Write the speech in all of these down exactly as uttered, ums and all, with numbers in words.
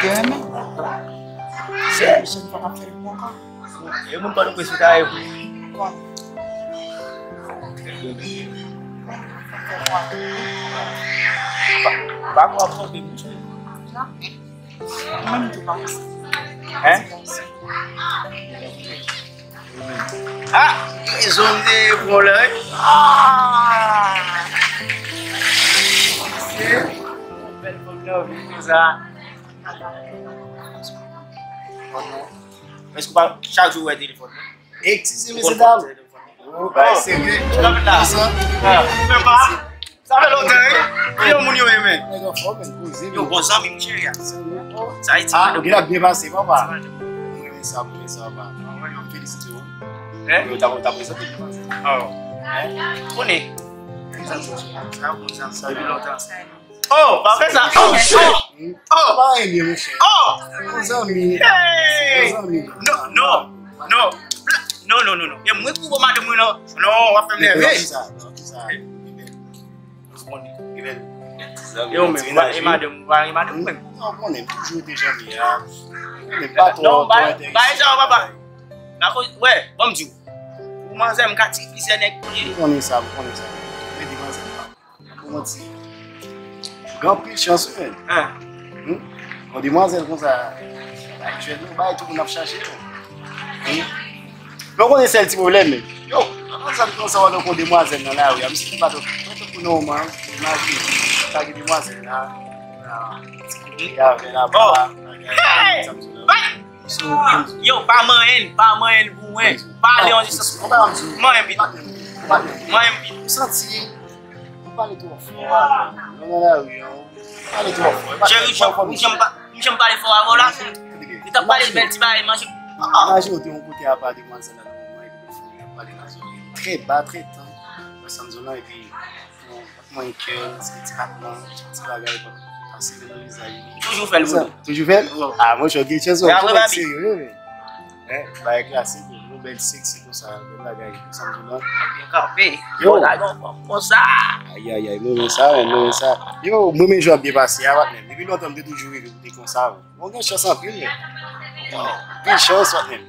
Gen renmen. Se pwochèn fwa m ap fè l pou ankò. E moun pa nou presita e pou. Bon. Pa, pa kwa pwoblèm. Mwen menm tou pa. Hein? Ah, rezon de pran lè. Ah! Se bèl fanm nan vin konsa. Èske w pa chak jou wè telefòn nan? Eskize, mesye dam. Ou bay serye. Ou la. Sa. Ah, men pa. Sa fè lontan, wi. Ki yon moun yo ye, men? Nèg anfòm, men, poze, men. Yo, bon zanmi, monchè, ya. Sa Ayiti. Ah, ou gen la byen pase, papa. Mwen renmen sa, mwen renmen sa, papa. Mwen felisite w. Hein? Yo, ta, ta prezante li. Oh. Hein? Konnen. Sa bon, sa, sa fè lontan. Oh, pa fè sa. Oh, oh. Oh. Pa renmen, monchè. Oh. Bon zanmi. Hey. Bon zanmi. Non, non. Non. Non, non, non, non. E mwen pou madanm mwen, non. Non, w ap fè m nève. Sa, sa. Yo, men, e madanm, e madanm mwen. Non, konnen, toujou te janm ye a. Men pa twò, non, twò ba, enterese. Ba, sa, papa. Akoz, wè, ban m di w. Pou manzè, m ka tire plizyè nèg pou li. M konnen sa, m konnen sa. Men demwazèl pa. Pou manti. Gen anpil chans, wi, men. Hein? Hmm? Yon demwazèl konsa, aktyèlman, bagay tout moun ap chache, men. Hmm? Men w konnen sèl ti pwoblèm, men. Yo, anvan sa, m konn sa w wè yon demwazèl nan lari a, misye ki pa t, pa t tankou nòmal, imajine, sa gen demwazèl la, la, ti kote avè la, bon. Hey! Sa m di la. Yo, pa manyen l, pa manyen l pou mwen. Pale yon distans. Manyen pito. Manyen pito. Ou santi, ou pale twò fò. Nan lari an, ou pale twò fò. Cheri, m janm pa, m janm pale fò avè w la. Li t ap pale bèl ti bagay, manje. Imajine w te yon kote apa demwazèl la nan moman epi w fè w pale nan zòrèy li trè ba, trè tann. Wè sa m di w lan, epi mwen kè, se ti patnè, ti bagay, pase nan vizaj li. Toujou fè l pou nou. Toujou fè l? Wi. Ah, monchè, ok, chèz, ou serye, wi. Hein, bagay klasik, yon bèl seksi konsa, bèl bagay, konsa m di w lan. Byen kanpe. Yo. Konsa, konsa. Ayayay, mwen renmen sa, mwen renmen sa. Yo, mwen renmen jan w ap byen pase a, patnè. Depi lontan, m te toujou rele w te konsa, wi. Bon, gen chans anpil, men. Gen chans, patnè.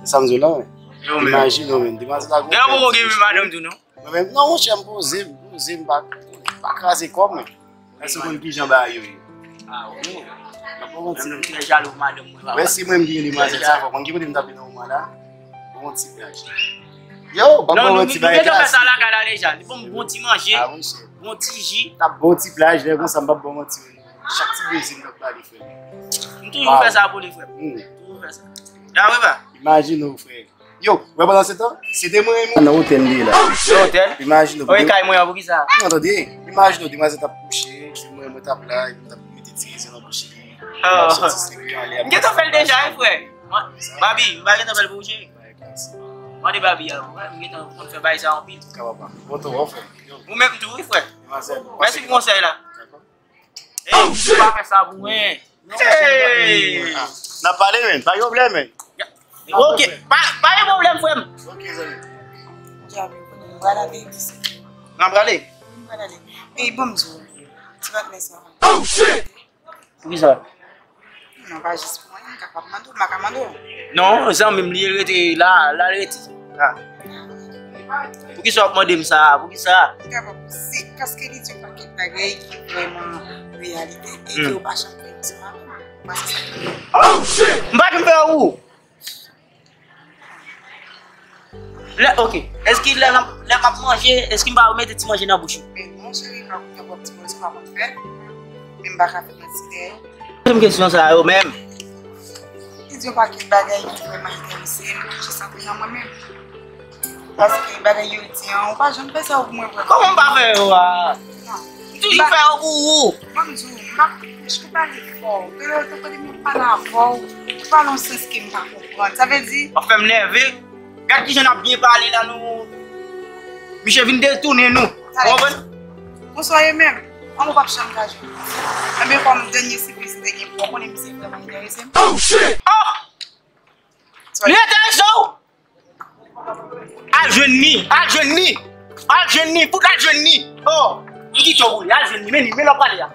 Se sa m di w lan, men. Yo, men. Imajine w, men. Demwazèl la gon kè. Gen yon bon gen madanm tou, non? Mwen menm, non, monchè, m poze m, poze m, pa, pa kraze kò m, men. Èske w konn kijan bagay yo ye? Ah, wi. Mwen pa manti. Mwen menm trè jalou madanm mwen, papa. Wè, si mwen m gen demwazèl sa, fò konn ki kote m t ap vin nan moman la. Bon ti plaj. Yo, ban m bon ti bagay klasik. Non, nou, nou gentan fè sa lakay la deja. Li ban m bon ti manje, ah, monchè, bon ti ji. T ap bon ti plaj, lè konsa, m p ap ba w manti. Chak ti bezwen m t ap pale, frè m. M toujou fè sa pou li, frè m. Hmm. Toujou fè sa. Dawè pa. Imajine w, frè. Yo, wè pandan se tan, se te mwen menm nan otèl li ye la. Nan otèl? Imajine w. Wi, kay mwen an, poukisa? Non, tande, imajine w, demwazèl t ap kouche, se mwen, mwen t ap la, epi m t ap mete ti rezon nan bouch li. M gentan fè l deja, wi, frè. Babi, m pa gentan fè l pou ou, cheri. Mande Babi a, m gentan konn fè bagay sa anpil. Kapab pa. Bon, tou, bon, frè. Ou menm tou, wi, frè. Demwazèl. Mèsi pou konsèy la. Dakò. Ey, ou pa fè sa pou mwen. Hey! N ap pale, men. Pa gen pwoblèm, men. Ok, pa, pa gen pwoblèm, frè m. Ok, zanmi. Djab, m pral ale disèt. N ap prale? M pral ale. Ey, ban m di w, ti patnè sa. Poukisa? Non, pa jis pou mwen, m kapab mande w, m pa ka mande w. Non, zanmi m, li rete la, la l rete. Ah. Poukisa w ap mande m sa? Poukisa? Li kapab se paske li di yon pakèt bagay ki vrèman reyalite e ke w pa janm fè yon ti madanm. Mwen, se sa ki. M pa janm fè ou. Lè, ok. Èske lè m ap, lè m ap manje, èske m pa mete ti manje nan bouch ou? Men non, cheri, pa pou nenpòt ti manje, pa konn fè. Men m pa ka fè manti dèyè. Poze m kesyon sa yo menm. Li di yon pakèt bagay ki vrèman enterese m, ki santre nan mwen menm. Paske bagay yo di an, ou pa janm fè sa pou mwen vrèman. Kòman m pa fè yo a? Non. M toujou fè yo pou ou. Ban m di w, m pa, m pa pale fò. Te, te kote m pale avè w, ou pale yon sans ke m pa konprann. Sa vle di. W ap fè m nève. Gad kijan n ap byen pale la, nou. Misye vin detounen nou. Ou konprann? Bonswa, e menm. An, ou p ap janm ka jwenn misye. Enben, kòm dènye sipriz m te gen pou ou, konnen misye vrèman enterese m. Oh, shit! Oh! Li enterese w? Al jwenn li, al jwenn li, al jwenn li, fout al jwenn li. Oh, li kite w pou li, al jwenn li, men li, men l ap prale a.